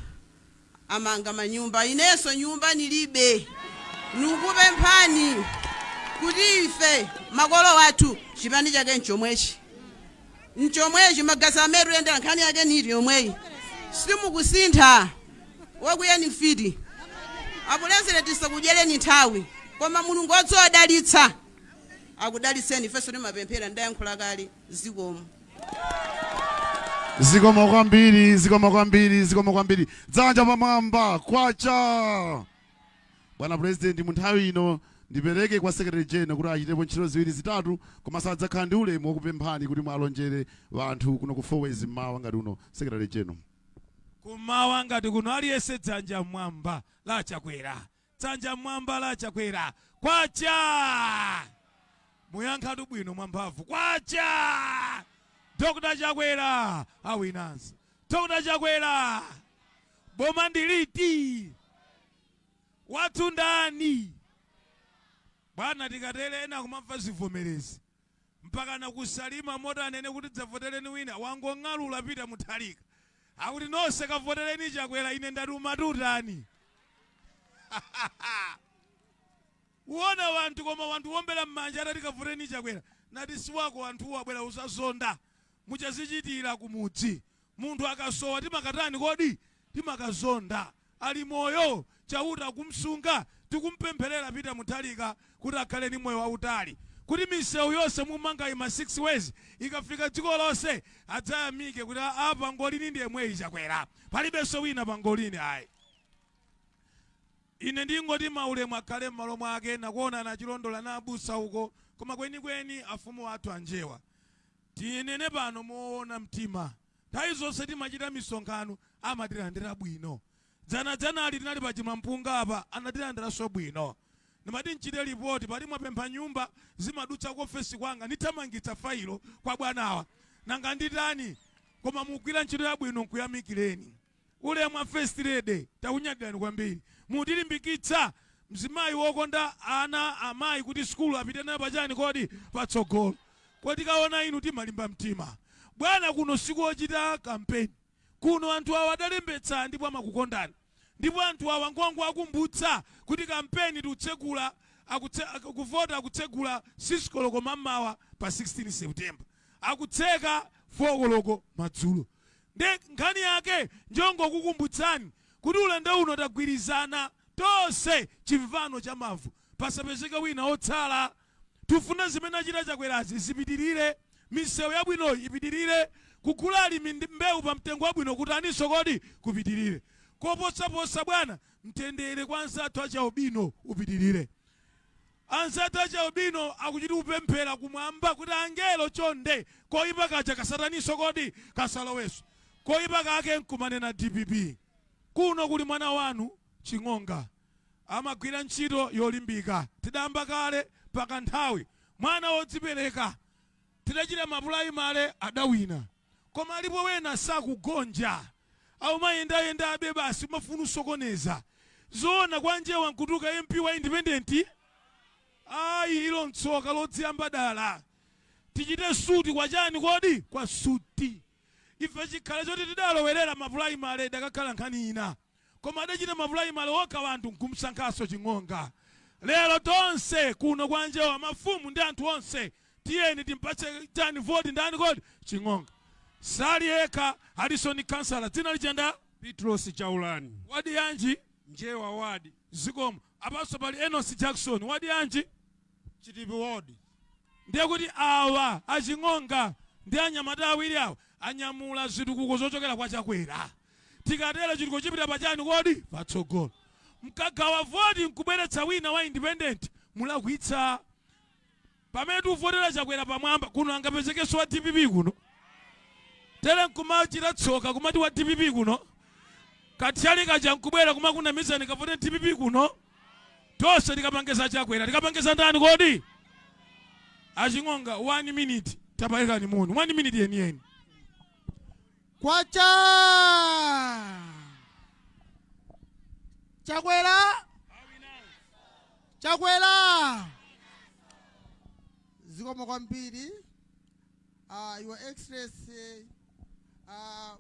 amanga manyumba, inenso nyumba nilibe. Nikupemphani kuti ife makolo wathu chipani chake nchomwechi, nchomwechi, magazi ametu yendera, nkhani yake niti yomweyi, simukusintha, wakuyeni mfiti. Apurezidenti, sakudyereni nthawi, koma Mulungu odziwadalitsa akudalitseni. Ifenso timapemphera. Ndayankhula kale, zikomo. Zikomo kwambiri, zikomo kwambiri, zikomo kwambiri. Dzanja pamwamba, kwacha! Bwana President, mu nthawi ino ndipereke kwa Secretary General kuti achitepo ntchito ziwiri zitatu, koma sadzakhala ndi ulemu wokupemphani kuti mwalonjere anthu kuno ku Four Ways mmawa ngati uno. Secretary General. Kumawa ngati kuno, aliyense dzanja mmwamba la Chakwera, dzanja mmwamba la Chakwera. Kwacha! Muyankhatu bwino mwamphamvu. Kwacha! Dr Chakwera awinanso. Dr Chakwera, boma ndiliti? Wathu ndani, bwana? Tikatere ena kumamva zivomerezi mpaka nakusalima moti anene kuti dzavotereni wina, wangong'alula Peter Mutharika akuti nonse kavotereni Chakwera. Ine ndati umatutani uona wanthu, koma wanthu wombera m'manja atati kavotereni Chakwera, nati siwako. Anthuwo abwera usazonda muchazichitira kumudzi. Munthu akasowa timakatani kodi? Timakazonda. Ali moyo, Chauta kumsunga. Tikumpempherera Peter Mutharika kuti akhale ndi moyo wautali, kuti misewu yonse mumanga ima 6 ways ikafika dziko lonse adzayamike kuti a pangolini ndi yemweyi Chakwera, palibenso wina pangolini ayi. Ine ndingoti maulemu akhale m'malo mwake. Nakuona nachilondola na abusa uko, koma kwenikweni afumu athu anjewa, tinene pano moona mtima, nthawi zonse timachita misonkhano amatilandira bwino. Dzanadzanali tinali pa Chimampunga apa, anatilandiranso bwino. Ndimati nchite ripoti pali mwapempha nyumba zimadutsa ku ofesi kwanga, ndithamangitsa failo kwa bwanawa, nanga nditani? Koma mugwira ntchito yabwino, nkuyamikireni. Ulemu wa First Lady, takunyadirani kwambiri, mutilimbikitsa. Mzimayi wokonda ana, amayi kuti sukulu apite nayo pachani kodi? Patsogolo. Kodi tikaona inu timalimba mtima, bwana. Kuno sikuochita kampeni kuno, anthu awa adalembetsa ndipo amakukondani, ndipo anthu awa ngongo akumbutsa kuti kampeni tikutsegula kuvota akutsegula 6 koloko mammawa pa 16 September, akutseka 4 koloko madzulo. Nde nkhani yake njongokukumbutsani kuti ulendo uno tagwirizana tonse, chimvano cha mavu, pasapezeke wina otsala. Tifuna zimene achita Chakwerazi zipitirire, misewu yabwinoyi ipitirire, kugula alimi ndi mbewu pa mtengo wabwino kuti aninso kodi kupitirire. Koposaposa, bwana, mtendere kwa anzathu achaubino upitirire. Anzathu achaubino akuchita kupemphera kumwamba kuti angelo chonde, koyipa kaja kasataninso kodi kasalowenso. Koyipa kake nkumanena DPP. Kuno kuli mwana wanu Ching'onga, amagwira ntchito yolimbika, tidayamba kale pakanthawi, mwana wodzipereka. Tidachita ma primary adawina, koma alipo wena sakugonja, aumayendayendabe basi, umafuna usokoneza. Zoona kwanjewa nkutuka MP wa independent? Ayi, ilo ntsoka lodziyamba dala. Tichite suti kwa chani kodi? Kwa suti. Ife chikhale choti tidalowerera ma primary, idakakhala nkhani ina. Koma adachita mapulaimale okha wanthu nkumsankhaso Ching'onga. Lero tonse kuno kwa Njewa, mafumu ndi anthu onse, tiyeni timpatse chani voti? Ndani kodi? Ching'onga. Sali yekha, Harrison kansala, dzina lichanda? Petros Chaulani. Wadi yanji? Njewa wadi. Zikomo. Apanso pali Enos Jackson, wadi yanji? Chitipi ward. Ndiye kuti awa aching'onga ndi anyamata awiri awa anyamula zitukuko zochokera kwa Chakwera. Tikatero chitukuko chipita pachani kodi? Patsogolo. Mkagawa voti nkubweretsa wina wa independent, mulakwitsa. Pamene tikuvotera Chakwera pamwamba kuno, angapezekenso wa DPP kuno? Tere nkumachita tsoka kumati wa DPP kuno, kathyali kaja nkubwera kumakunamizani, kavote DPP kuno. Tonse tikapangeza Chakwera. Tikapangeza ndani kodi? Aching'onga, 1 minute, tapaikani muni, 1 minute yeniyeni. Kwacha Chakwera, Chakwera, zikomo kwambiri. Your Excellency,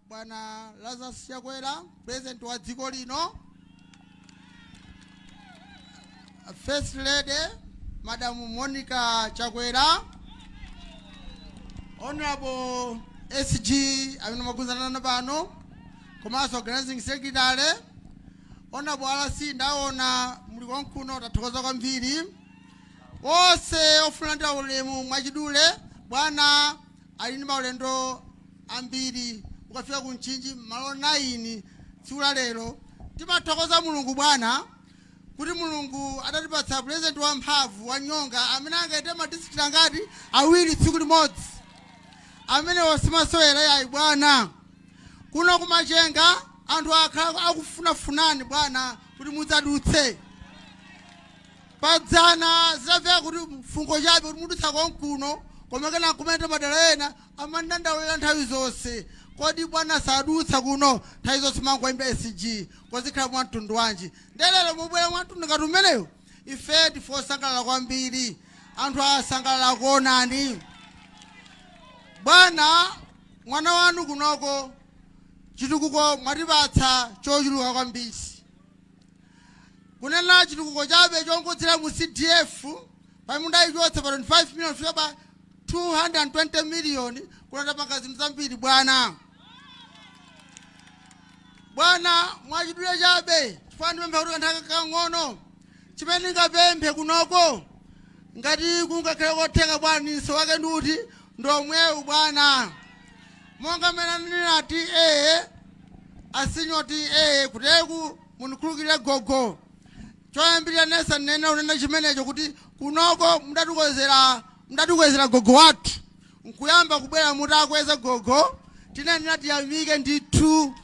Bwana Lazarus Chakwera, President wa dziko lino, First Lady Madam Monica Chakwera, Honorable SG amene maguzanana pano, komanso organizing secretary, Honorable RC, ndaona muli konkuno, tathokoza kwambiri. Onse ofuna ulemu, mwachidule, bwana ali ndi maulendo ambiri, ukafika ku Mchinji malo 9 tsiku la lero. Timathokoza Mulungu, bwana, kuti Mulungu adatipatsa President wamphamvu, wanyonga, amene angaite madistrict angati? Awiri tsiku limodzi. Amene osimasewera yayi, bwana. Kuno kumachenga anthu akhala akufunafunani, bwana, kuti mudzadutse. Padzana zidamveka kuti mfungo chabe kuti mudutsa konkuno, koma kena kumene madera ena amandandaulira nthawi zonse, kodi bwana sadutsa kuno? Nthawi zonse mangoyimba SG, kozikhala mwamtundu wanji? Ndelero mubwera mwamtundu ngati umeneyo, ife ndife osangalala kwambiri. Anthu asangalala kuonani, bwana. Mwana wanu kunoko chitukuko mwatipatsa chochuluka kwambiri. Kunena chitukuko chabe chongodzera mu CDF, pamene mundayichotsa pa 25 million fika pa 220 million, kunatapanga zinthu zambiri, bwana. Bwana, mwachidule chabe, chifukwa ndipempha kuti kanthawi kang'ono, chimene ndingapemphe kunoko, ngati kungakhale kotheka, bwana, ninso wake nduti ndomwewu, bwana, monga mmene anenera TA, asinyo TA, kuteku mundikhulukirire gogo. Choyambirira nesa nene unena chimenecho kuti kunoko mudatikwezera gogo wathu, nkuyamba kubwera mutakweza gogo, tinenera tiyamike ndithu.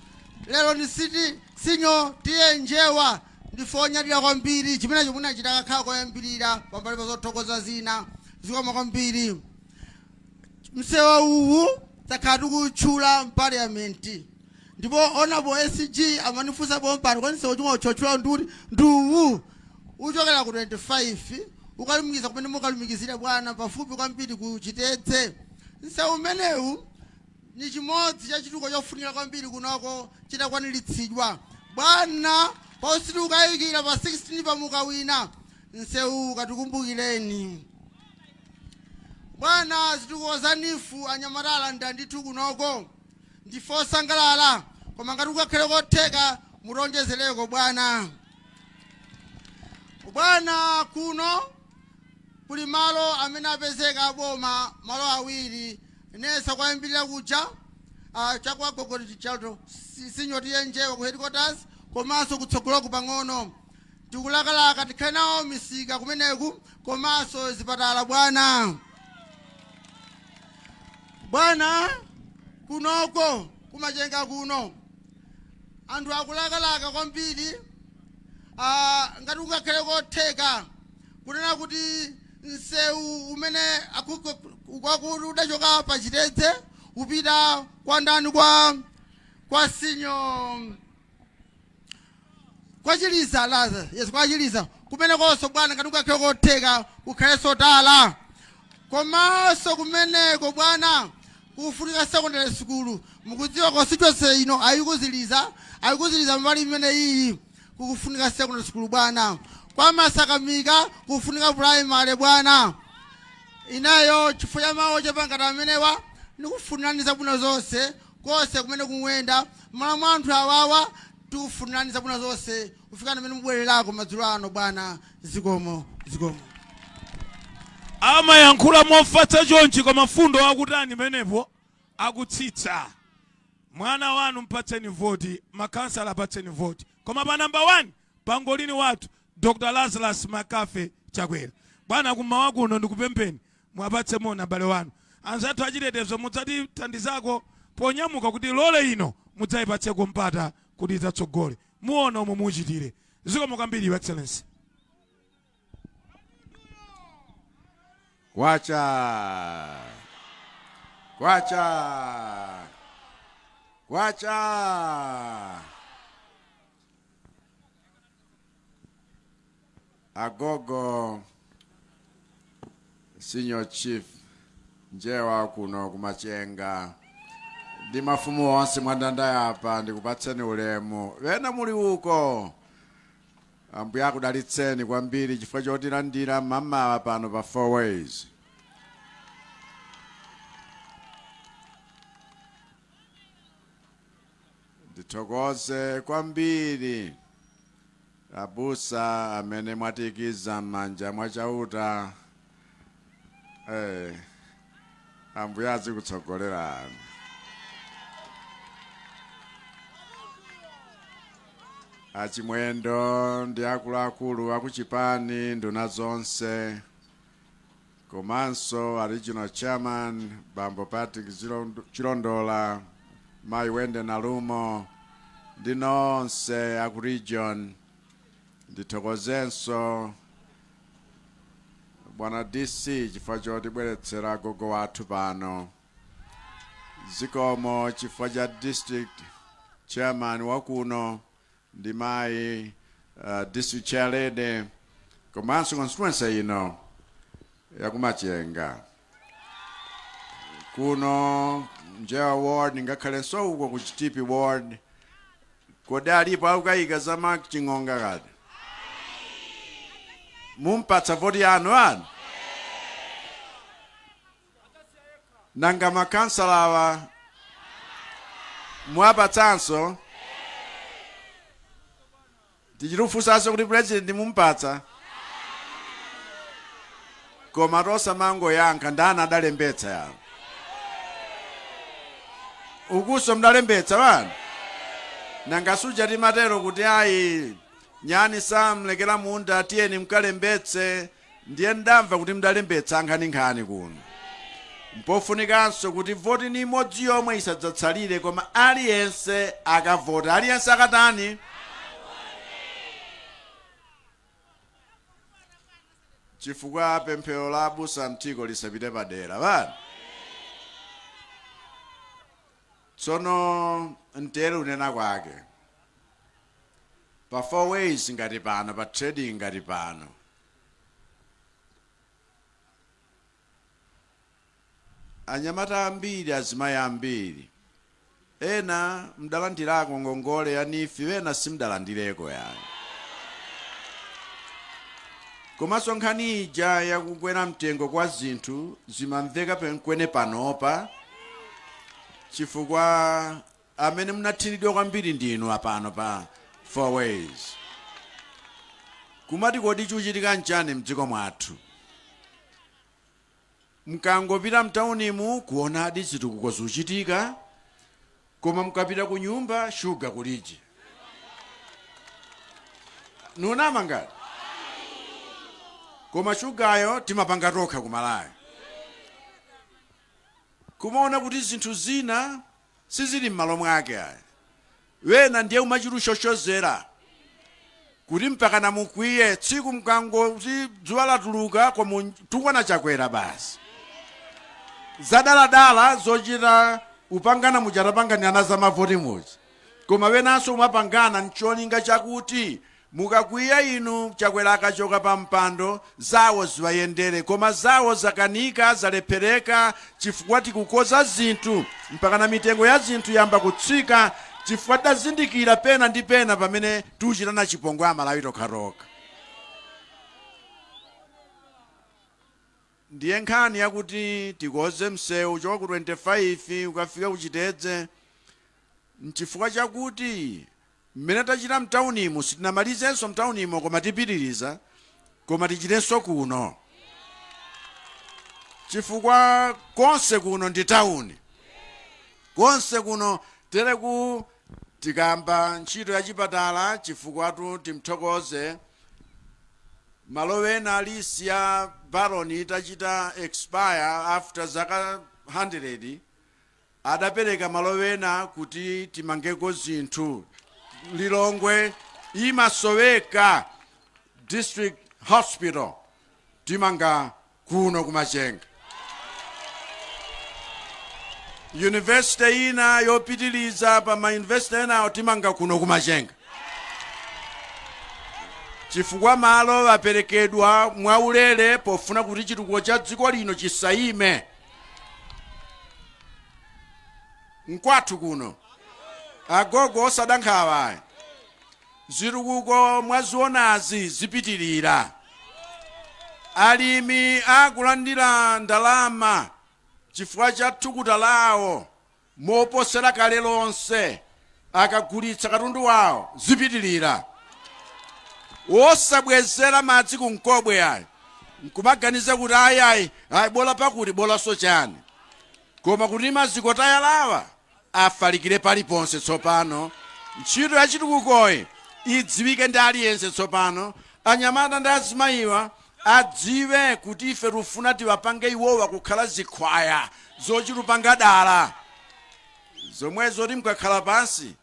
Lero ndisiti sinyo tiye Njewa, ndifonyadira kwambiri chimenecho munachita kakhala koyambirira pambali pa zothokoza zina. Zikomo kwambiri. Msewu uwu takhala tikutchula mparliament, ndipo Honorable SG amanifunsa pompano, kwani msewu chomwe uchotchula nduti? Nduwu uchokera ku 25 ukalumikiza kumene mukalumikizire, bwana, pafupi kwambiri ku Chitedze. Msewu umenewu ni chimodzi cha chitukuko chofunikira kwambiri kunoko chitakwaniritsidwa, bwana. Pausiti ukayikira pa 16 pamukawina, msewu katikumbukireni, bwana. Zitukuko za NEEF anyamatala ndandithu kunoko ndife osangalala, koma ngati kukakhale kotheka mutonjezereko, bwana. Bwana, kuno kuli malo amene apezeka aboma, malo awiri, nesa kwayambirira kuja chakwagogoti chato sinyoti yenjewa ku headquarters, komanso kutsogoloku pang'ono. Tikulakalaka tikhale nawo misika kumeneku komanso zipatala, bwana. Bwana, kunoko kumachenga kuno anthu akulakalaka kwambiri, ngati kungakhale kotheka kunena kuti msewu umene kwakuti udachoka pa Chitedze upita kwa ndani, kwa sinyo kwa Chiliza laza, yes, kwa Chiliza kumene konso, bwana, ngati kungakhale kotheka kukhalenso tala. Komanso kumeneko, bwana, Kukufunika secondary school. Mukudziwa constituency ino ayikuziliza, ayikuziliza mbali imene iyi. Kukufunika secondary school bwana. Kwa Masakamika kukufunika primary bwana. Ineyo chifukwa cha mawu ochepa ngati amenewa, ndikufunirani zabwino zonse konse kumene mukuyenda. M'malo mwa anthu awawa tikufunirani zabwino zonse kufika mmene mubwererako madzulo ano bwana. Zikomo, zikomo. Amayankhula mofatsa chonchi, koma fundo akutani menepo? Akutsitsa. Mwana wanu mpatseni voti, makhansala apatseni voti, koma pa namba 1 pangolini wathu Dr Lazarus Makafe Chakwera. Bwana, kummawa kuno ndikupempheni mwapatse moni abale wanu, anzathu achitetezo mudzatithandizako ponyamuka kuti lole ino mudzayipatseko mpata kuti idzatsogole. Muona omwe muchitire. Zikomo kwambiri, Your Excellency. Kwacha, kwacha, kwacha! Agogo Senior Chief Njewa kuno kumachenga ndi mafumu onse mwandanda apa, ndikupatseni ulemu. Wena muli uko, Ambuye akudalitseni kwambiri chifukwa chotilandira mamawa pano pa Four Ways. Ndithokoze kwambiri abusa amene mwatiikiza m'manja mwa Chauta. Ambuye azikutsogolerani. Achimwendo ndi akuluakulu akuchipani, nduna zonse, komanso a regional chairman Bambo Patrick Chilondola, Mayi Wende Nalumo ndi nonse aku region. Ndithokozenso Bwana DC chifukwa chotibweretsera agogo wathu pano. Zikomo chifukwa cha district chairman wakuno ndi mayi district chair lady, komanso constituency ino yakumachenga kuno Njewa ward, ngakhalenso uko ku Chitipi ward. Kodi alipo akukayika za Mark Ching'onga? Kati mumpatsa voti yanu anu? Nanga makansalawa mwapatsanso? Tichitifunsanso kuti president mumpatsa? Koma tosamangoyankha, ndani adalembetsa yanu? Ukuso mdalembetsa wanu? Nanga suja timatero kuti ayi, nyani samlekera munda, tiyeni mkalembetse. Ndiye ndamva kuti mdalembetsa nkhaninkhani kuno. Mpofunikanso kuti voti ni imodzi yomwe isadzatsalire, koma aliyense akavota. Aliyense akatani? Chifukwa pemphero la abusa mtiko lisapite padera bana. Tsono ntere unena kwake pa Four Ways ngati pano, pa trading ngati pano, anyamata ambiri, azimayi ambiri, ena mdalandirako ngongole ya NEEF, ena simdalandireko yani. Komanso nkhani ija yakukwera mtengo kwa zinthu zimamveka penkwene panopa, chifukwa amene munathiridwa kwambiri ndinu apano pa Four Ways. Kumati kodi chikuchitika nchani mdziko mwathu? Mkangopita mtaunimu kuonadi zitukuko zikuchitika, koma mukapita ku nyumba shuga kuliji. Nunama ngati? Koma shugayo timapanga tokha kumalawi. Kumaona kuti zinthu zina sizili m'malo mwake ayi. Wena ndiye umachirushoshozera kuti mpakana mukwiye tsiku mkangoti dzuwa latuluka koma tukwana Chakwera basi. Zadaladala zochita upangana muja tapanganirana za mavoti muja, koma wenanso umapangana ncholinga chakuti Mukakwiya inu Chakwera akachoka pa mpando zawo ziwayendere koma zawo zakanika zalephereka chifukwa tikukoza zinthu mpakana mitengo ya zinthu yamba kutsika chifukwa tidazindikira pena ndi pena pamene tuchitana chipongwe Amalawi tokhatokha. Ndiye nkhani yakuti tikoze msewu kuchoka ku 25 kukafika ku Chitedze nchifukwa chakuti mmene tachita mtaunimu sitinamalizenso mtaunimo koma tipitiriza koma tichitenso kuno chifukwa konse kuno ndi tauni konse kuno tereku tikamba ntchito ya chipatala chifukwatu timthokoze malo ena lease ya Baron itachita expire after zaka 100 adapereka malo ena kuti timangeko zinthu. Lilongwe imasoweka district hospital timanga kuno ku Machenga. University ina yopitiliza pa ma university enawo timanga kuno ku Machenga chifukwa malo aperekedwa mwaulere pofuna kuti chitukuko cha dziko lino chisayime. Nkwathu kuno agogo osada nkhawa ayi. Zitukuko mwazionazi zipitilira. Alimi akulandira ndalama chifukwa cha thukuta lawo moposera kale lonse akagulitsa katundu wawo zipitilira. Osabwezera madzi ku mkobwe ayi nkumaganiza kuti ayi ayi ayi bola pakuti bolanso chani koma kuti maziko tayalawa afalikire paliponse tsopano. Ntchito ya chitukukoyi idziwike ndi aliyense tsopano. Anyamata ndi azimayiwa adziwe kuti ife tufuna tiwapange iwowa kukhala zikhwaya zochitupanga dala zomwezo kuti mukakhala pansi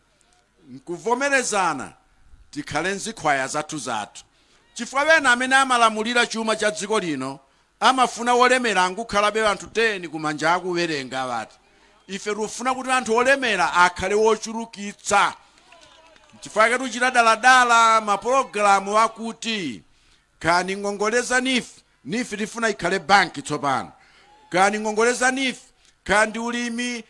nkuvomerezana tikhale nzikhwaya zathu zathu chifukwa ena amene amalamulira chuma cha dziko lino amafuna olemera angukhalabe anthu 10 kumanja akuwerenga awati ife tufuna kuti anthu olemera akhale wochulukitsa chifukwa chake tuchita daladala mapologalamu akuti kani ngongole za NEEF, NEEF tifuna ikhale banki tsopano, kani ngongole za NEEF, kandi ulimi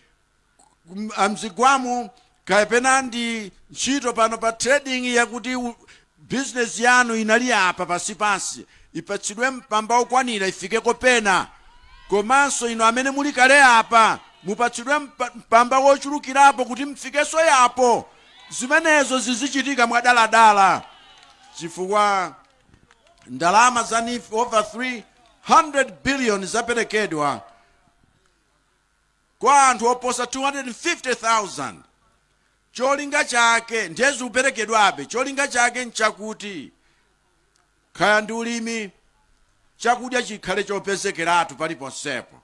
mzigwamu kapena ndi ntchito pano pa trading yakuti business yanu inali apa pansipansi ipatsidwe mpamba okwanira ifikeko pena, komanso inu amene muli kale apa mupatsidwe mpamba wochulukirapo kuti mfikenso yapo. Zimenezo zizichitika mwadaladala chifukwa ndalama za NEEF over 300 billion zaperekedwa kwa anthu oposa 250,000. Cholinga chake ndiye zikuperekedwabe, cholinga chake nchakuti kaya ndi ulimi, chakudya chikhale chopezekeratu paliponsepo,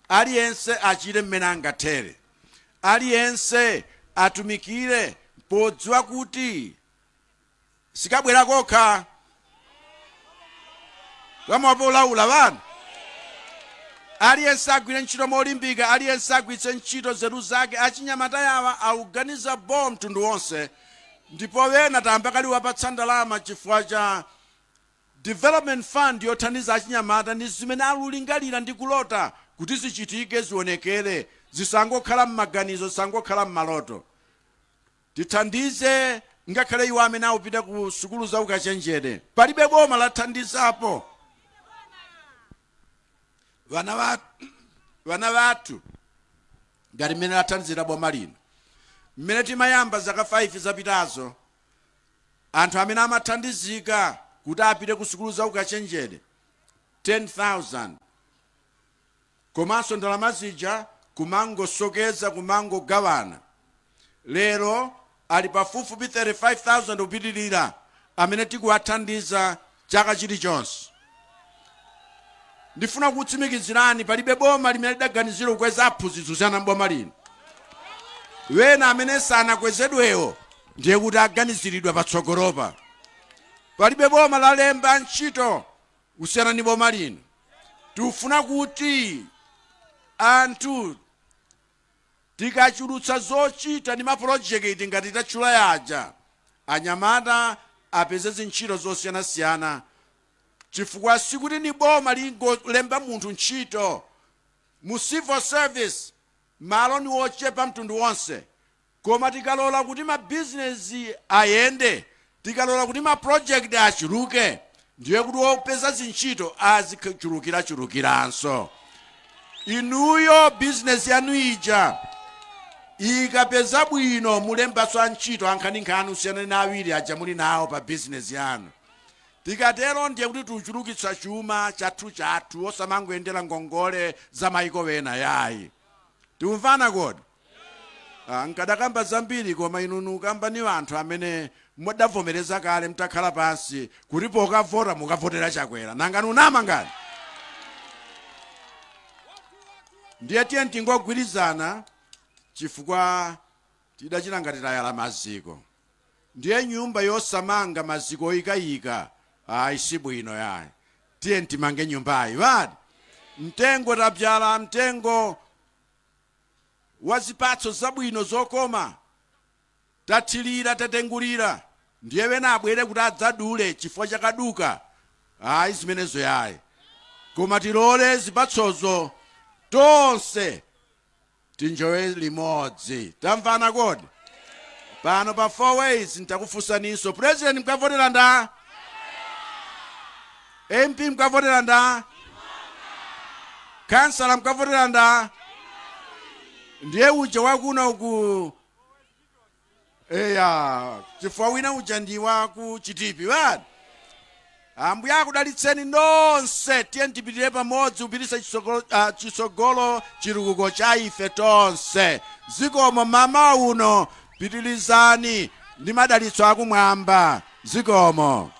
aliyense achite mmene angathere, aliyense atumikire podziwa kuti sikabwera kokha kamapolaula vana. Aliyense agwire ntchito molimbika, aliyense agwiritse ntchito nzeru zake. Achinyamata yawa auganiza bo mtundu wonse, ndipo wena tayamba kale kuwapatsa ndalama chifukwa cha development fund yothandiza achinyamata ndi zimene alulingalira ndi kulota kuti zichitike, zionekere, zisangokhala m'maganizo, zisangokhala m'maloto. Tithandize ngakhale iwo amene akupita ku sukulu za ukachenjede. Palibe boma lathandizapo vana vathu ngati mmene lathandizira boma lino. Mmene timayamba zaka 5 zapitazo, anthu amene amathandizika kuti apite ku sukulu za ukachenjede 10,000, komanso ndalama zija kumangosokeza, kumangogawana. Lero ali pafupifupi 35,000 kupitilira amene tikuwathandiza chaka chilichonse. Ndifuna kutsimikizirani, palibe boma limene lidaganizira kukweza aphunzitsi kusiyana ndi boma lino. Wena amene sanakwezedwewo ndiye kuti aganiziridwa patsogolopa. Palibe boma lalemba ntchito kusiyana ndi boma lino. Tikufuna kuti anthu tikachulutsa zochita ndi mapulojekiti ngati tatchula yaja, anyamata apeze zintchito zosiyanasiyana, chifukwa sikuti ni boma lingolemba munthu ntchito mu civil service, malo ni ochepa mtundu wonse. Koma tikalola kuti mabizinesi ayende, tikalola kuti maproject achuluke, ndiye kuti wopeza zintchito azichulukirachulukiranso. Inuyo bizinesi yanu ija ikapeza bwino, mulembanso antchito ankhaninkhani usiyana na awiri aja muli nawo pa bizinesi yanu. Tikatero ndiye kuti tichulukitsa chuma chathu chathu, osamangoyendera ngongole za maiko wena yayi. Tikumvana kodi? Nkadakamba zambiri, koma inu nukamba ni anthu amene mudavomereza kale mtakhala pansi kuti pokavota mukavotera Chakwera. Nanga nunama ngani? Ndiye tiye tingogwirizana, chifukwa tidachita ngati tayala maziko. Ndiye nyumba yosamanga maziko oyikayika ayi, si bwino yayi. Tiye timange nyumbayi. Wadi mtengo tabzala mtengo wa zipatso zabwino zokoma, tathirira, tatengulira, ndiye wena abwere kuti adzadule chifukwa chakaduka, ayi, zimenezo yayi. Koma tilole zipatsozo tonse tinjowe limodzi. Tamvana kodi? Pano pa Four Ways ntakufunsaninso: president mkavotera nda? MP mkavotera nda? Kansala mkavotera nda? Ndiye uja wakuno ku eya, chifukwa wina uja ndi wa ku Chitipi wani. Ambuye akudalitseni nonse. Tiye tipitire pamodzi kupitisa chitsogolo chitukuko cha ife tonse. Zikomo. Mama uno pitilizani ndi madalitso akumwamba. Zikomo.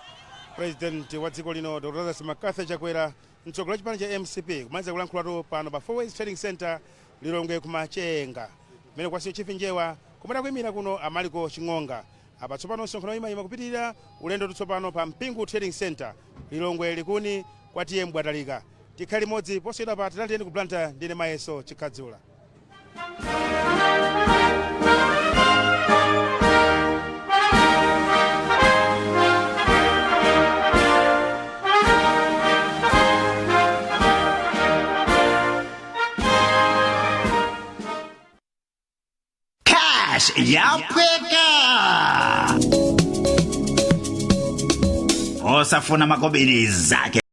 President wa dziko lino Dr Lazarus McCarthy Chakwera, mtsogoleri wa chipani cha MCP, kumaliza kulankhulatu pano pa Four Ways Trading Center, Lilongwe, Kumachenga, kumene kwasiyo Chief Njewa, kumene akuyimira kuno Amaliko Ching'onga. Apa tsopano msonkhano wayimayima kupitirira ulendo tsopano pa Mpingu Trading Center, Lilongwe Likuni, kwa T/A Mbwatalika. Tikhale limodzi posiyedwa pa tilandiyeni ku Blantyre. Ndine Mayeso Chikhadzula. Cash yaphweka, osafuna makobiri zake.